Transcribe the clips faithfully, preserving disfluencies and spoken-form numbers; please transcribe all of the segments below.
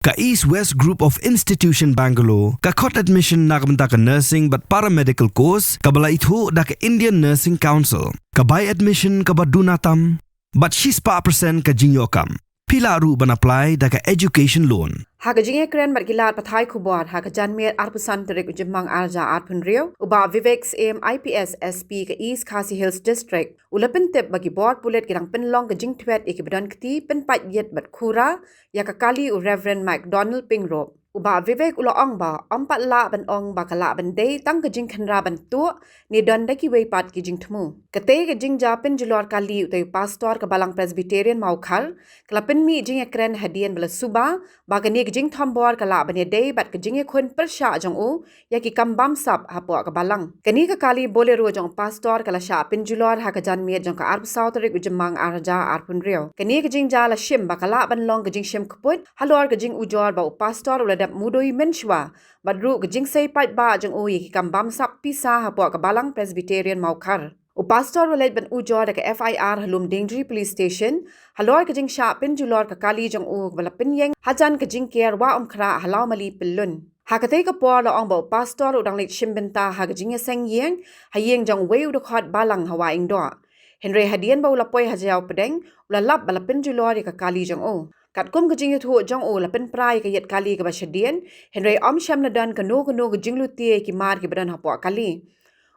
Ka East West Group of Institution Bangalore ka khot admission na ka bynta ka nursing bad paramedical course kaba la ithuh da ka Indian Nursing Council. Ka bai admission kaba duna tam bad shispah percent ka jingïoh kam. Phi lah ruh ban apply da ka education loan. Ha ka jingïakren bad ki lad pathai khubor ha ka janmiet arphew san tarik u Jymmang arhajar arphew hynriew, u Bah Vivek Syiem, I P S, S P ka East Khasi Hills District, u la pyntip ba ki bor pulit ki dang pynlong ka jingthwet ïa kiba don kti pynpait ïit bad khura ïa ka kali u Reverend McDonald Pingrop. U Bah Vivek u la ong ba ym pat lah ban ong ba ka lah ban dei tang ka jingkhynra ban tuh ne don da kiwei pat ki jingthmu. Katei ka jingjia pynjulor kali utai u pastor ka Balang Presbyterian Mawkhar ka la pynmih jingïakren hadien ba la suba ba kane ka jingthombor ka lah ban ïadei bad ka jingïakhun pyrshah jong u ïa ki kam bamsap hapoh ka balang. Kane ka kali Bolero jong u pastor ka la shah pynjulor ha ka janmiet jong ka arphew saw tarik u Jymmang arhajar arphew hynriew. Kane ka jingjia la shim ba ka lah ban long ka jingshim kput halor ka jingujor ba u pastor u la dep mudui mynshuwa bad ruh ka jingsei paidbah jong u ïa ki kam bamsap pisa hapoh ka Balang Presbyterian Mawkhar. U pastor u la leit ban ujor da ka F I R ha Lumdiengjri Police Station halor ka jingshah pynjulor ka kali jong u kaba la pynïeng hajan ka jingker wah umkhrah ha Lawmali Pyllun. Ha katei ka por la ong ba u pastor u dang leit shim bynta ha ka jingïaseng ïing ha ïing jong uwei u dkhot balang ha Wahingdoh. Hynrei hadien ba u la poi ha Jaiaw Pdeng u la lap ba la pynjulor ïa ka kali jong u. Katkum ka jingïathuh jong u, la pynpra ïa ka ïit kali kaba shadien, hynrei ym shym la don kano kano ka jinglute ïa ki mar kiba don hapoh kali.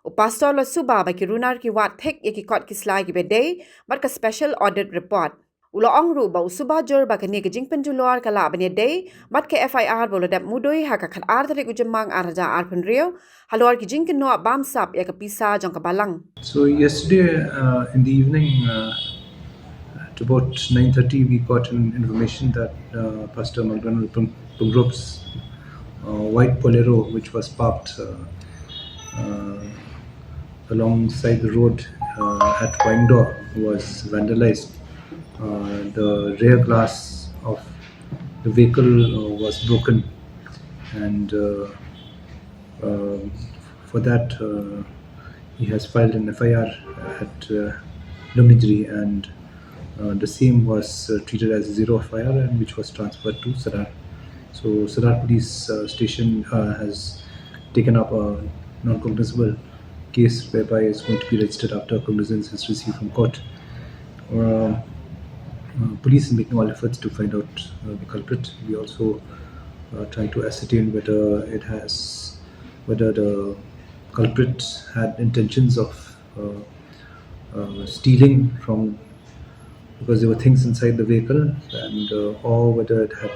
U pastor u la suba ba ki runar ki wad thik ïa ki kot ki sla kiba dei bad ka special audit report. U la ong ruh ba u suba jur ba kane ka jingpynjulor ka lah ban ïadei bad ka F I R ba u la dep mudui ha ka khatar tarik u Jymmang arhajar arphew hynriew halor ki jingkynnoh bamsap ïa ka pisa jong ka balang. So yesterday, uh, in the evening, uh, at about nine thirty, we got an information that, uh, Pastor McDonald Pung-, Pungrop's, uh, white Bolero, which was parked, uh, uh, alongside the road, uh, at Wahingdoh, was vandalized. Uh, the rear glass of the vehicle, uh, was broken, and, uh, um, for that, uh, he has filed an F I R at, uh, Lumdiengjri, and, uh, the same was, uh, treated as a zero F I R, and which was transferred to Sadar. So Sadar Police, uh, Station, uh, has taken up a non-cognizable case whereby it's going to be registered after cognizance is received from court. Uh, uh, police is making all efforts to find out, uh, the culprit. We also, uh, trying to ascertain whether it has, whether the culprit had intentions of, uh, uh, stealing from, because there were things inside the vehicle, and, uh, or whether it had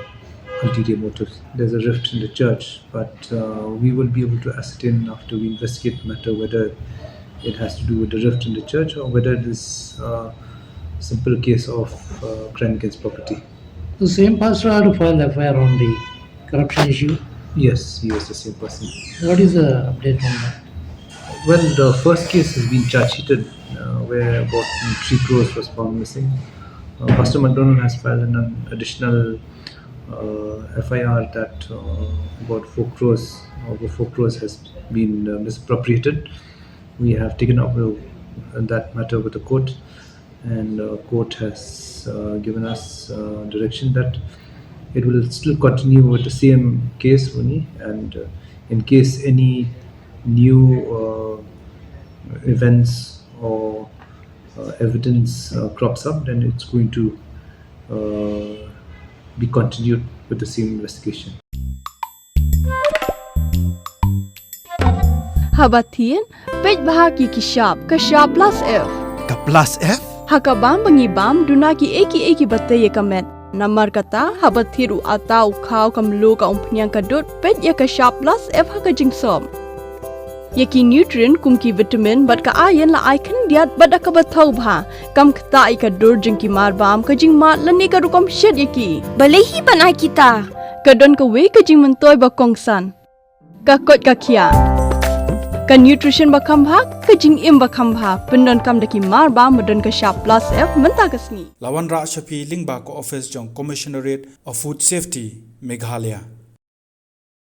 ulterior motives. There's a rift in the church, but, uh, we will be able to ascertain after we investigate the matter whether it has to do with the rift in the church or whether it is, uh, a simple case of, uh, crime against property. The same pastor had to file F I R on the corruption issue? Yes, yes, the same person. What is the update on that? Well, the first case has been charge sheeted, uh, where about three crores was found missing. Uh, Pastor McDonald has filed an additional, uh, F I R that, uh, about four crores, over four crores has been, uh, misappropriated. We have taken up, uh, that matter with the court, and, uh, court has, uh, given us, uh, direction that it will still continue with the same case only, and, uh, in case any new, uh, events or, uh, evidence, uh, crops up, then it's going to, uh, be continued with the same investigation. Haba thied, peit bha ki ki shap, ka shap plus F. Ka plus F? Ha ka bam ba ngi bam, duna ki ei ki ei kiba tei ïa ka met. Namar kata, haba thied u atta u khaw ka mluh ka umphniang ka dud, peit ïa ka shap plus F ha ka jingsop. Ïa ki nutrient kum ki vitamin bad ka iron la ai khyndiat bad da kaba thaw bha. Kam ktah ïa ka dur jong ki mar bam, ka jingmad lane ka rukom shet ïa ki. Balei hi ban ai kita? Ka don kawei ka jingmyntoi ba kongsan. Ka koit ka khiah. Ka nutrition ba kham bha, ka jingim ba kham bha. Pyndonkam da ki mar bam ba don ka shap plus F mynta ka sngi. La wanrah sha phi lyngba ka office jong Commissionerate of Food Safety, Meghalaya.